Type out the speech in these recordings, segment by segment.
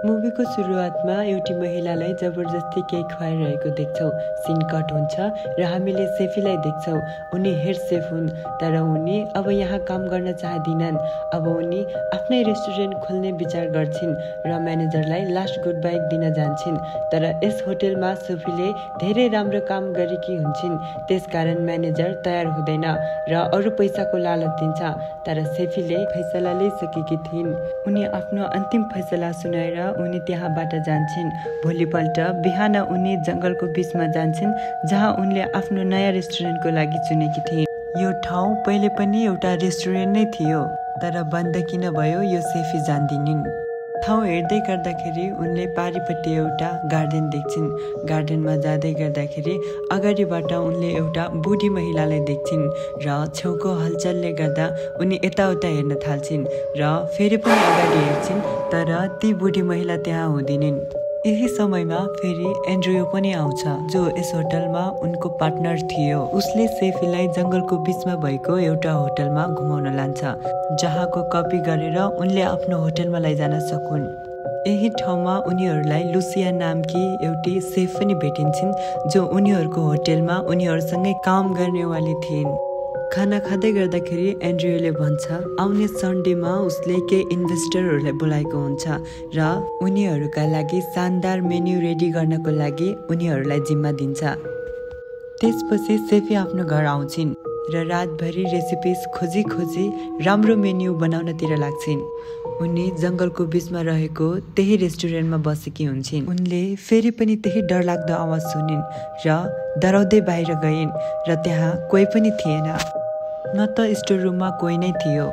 मुभीको सुरुवातमा एउटी महिलालाई जबरजस्ती केही खुवाइरहेको देख्छौँ। सिन कट हुन्छ र हामीले सेफीलाई देख्छौँ। उनी हेड सेफ हुन्, तर उनी अब यहाँ काम गर्न चाहदिनन्। अब उनी आफ्नै रेस्टुरेन्ट खोल्ने विचार गर्छिन् र म्यानेजरलाई लास्ट गुड बाई दिन जान्छन्। तर यस होटेलमा सोफीले धेरै राम्रो काम गरेकी हुन्छन्, त्यसकारण म्यानेजर तयार हुँदैन र अरू पैसाको लालच दिन्छ। तर सेफीले फैसला लिइसकेकी थिइन्। उनी आफ्नो अन्तिम फैसला सुनाएर उनी त्यहाँबाट जान्छन्। भोलिपल्ट बिहान उनी जङ्गलको बीचमा जान्छन्, जहाँ उनले आफ्नो नयाँ रेस्टुरेन्टको लागि चुनेकी थिइन्। यो ठाउँ पहिले पनि एउटा रेस्टुरेन्ट नै थियो, तर बन्द किन भयो यो सेफी जान्दिनिन्। ठाउँ हेर्दै गर्दाखेरि उनले पारिपट्टि एउटा गार्डन देख्छिन्। गार्डनमा जाँदै गर्दाखेरि अगाडिबाट उनले एउटा बुढी महिलालाई देख्छिन् र छेउको हलचलले गर्दा उनी यताउता हेर्न थाल्छिन् र फेरि पनि अगाडि हेर्छिन्, तर ती बुढी महिला त्यहाँ हुँदिनिन्। यही समयमा फेरि एन्ड्रयू पनि आउँछ, जो यस होटलमा उनको पार्टनर थियो। उसले सेफीलाई जङ्गलको बीचमा भएको एउटा होटलमा घुमाउन लान्छ, जहाँको कपी गरेर उनले आफ्नो होटलमा लैजान सकुन्। यही ठाउँमा उनीहरूलाई लुसिया नामकी एउटी सेफ पनि भेटिन्छन्, जो उनीहरूको होटेलमा उनीहरूसँगै काम गर्नेवाली थिइन्। खाना खाँदै गर्दाखेरि एन्ड्रयूले भन्छ आउने सन्डेमा उसले केही इन्भेस्टरहरूलाई बोलाएको हुन्छ र उनीहरूका लागि शानदार मेन्यु रेडी गर्नको लागि उनीहरूलाई जिम्मा दिन्छ। त्यसपछि सेफी आफ्नो घर आउँछिन् र रातभरि रेसिपिज खोजी खोजी राम्रो मेन्यु बनाउनतिर लाग्छिन्। उनी जङ्गलको बीचमा रहेको त्यही रेस्टुरेन्टमा बसेकी हुन्छन्। उनले फेरि पनि त्यही डरलाग्दो आवाज सुनिन् र डराउँदै बाहिर गइन् र त्यहाँ कोही पनि थिएन, न त स्टोर रुममा कोही नै थियो।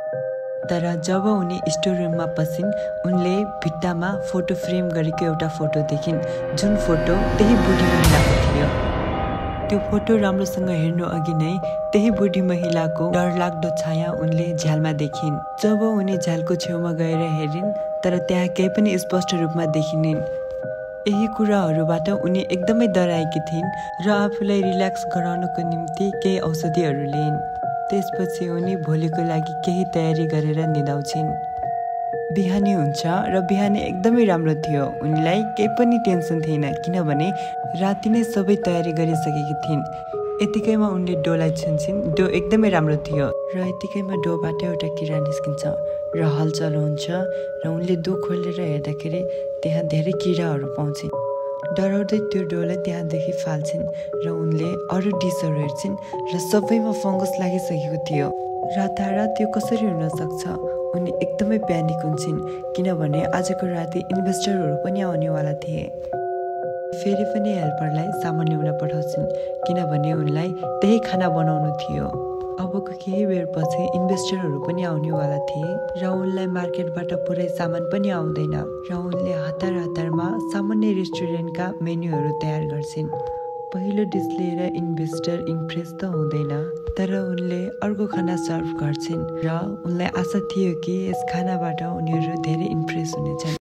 तर जब उनी स्टोर रुममा पसिन्, उनले भित्तामा फोटो फ्रेम गरेको एउटा फोटो देखिन्, जुन फोटो त्यही बुढी महिलाको थियो। त्यो फोटो राम्रोसँग हेर्नु अघि नै त्यही बुढी महिलाको डरलाग्दो छाया उनले झ्यालमा देखिन्। जब उनी झ्यालको छेउमा गएर हेरिन्, तर त्यहाँ केही पनि स्पष्ट रूपमा देखिनिन्। यही कुराहरूबाट उनी एकदमै डराएकी थिइन् र आफूलाई रिल्याक्स गराउनको निम्ति केही औषधिहरू लिइन्। त्यसपछि उनी भोलिको लागि केही तयारी गरेर निदाउँछिन्। बिहानी हुन्छ र बिहानी एकदमै राम्रो थियो। उनीलाई केही पनि टेन्सन थिएन, किनभने राति नै सबै तयारी गरिसकेकी थिइन्। यतिकैमा उनले डोलाई छुन्छिन्। डो एकदमै राम्रो थियो र यतिकैमा डोबाट एउटा किरा निस्किन्छ र हलचल हुन्छ र उनले डो खोलेर हेर्दाखेरि त्यहाँ धेरै किराहरू पाउँछिन्। डराउँदै त्यो डोलाई त्यहाँदेखि फाल्छिन् र उनले अरू डिसहरू हेर्छिन् र सबैमा फङ्गस लागिसकेको थियो। रातारात यो कसरी हुन सक्छ? उनी एकदमै प्यानिक हुन्छन्, किनभने आजको राति इन्भेस्टरहरू पनि आउनेवाला थिए। फेरि पनि हेल्परलाई सामान ल्याउन पठाउँछिन्, किनभने उनलाई त्यही खाना बनाउनु थियो। अबको केही बेरपछि इन्भेस्टरहरू पनि आउनेवाला थिए र उनलाई मार्केटबाट पुरै सामान पनि आउँदैन र उनले हतारमा सामान्य रेस्टुरेन्टका मेन्युहरू तयार गर्छिन्। पहिलो डिस लिएर इन्भेस्टर इम्प्रेस त हुँदैन, तर उनले अर्को खाना सर्भ गर्छिन् र उनलाई आशा थियो कि यस खानाबाट उनीहरू धेरै इम्प्रेस हुनेछन्।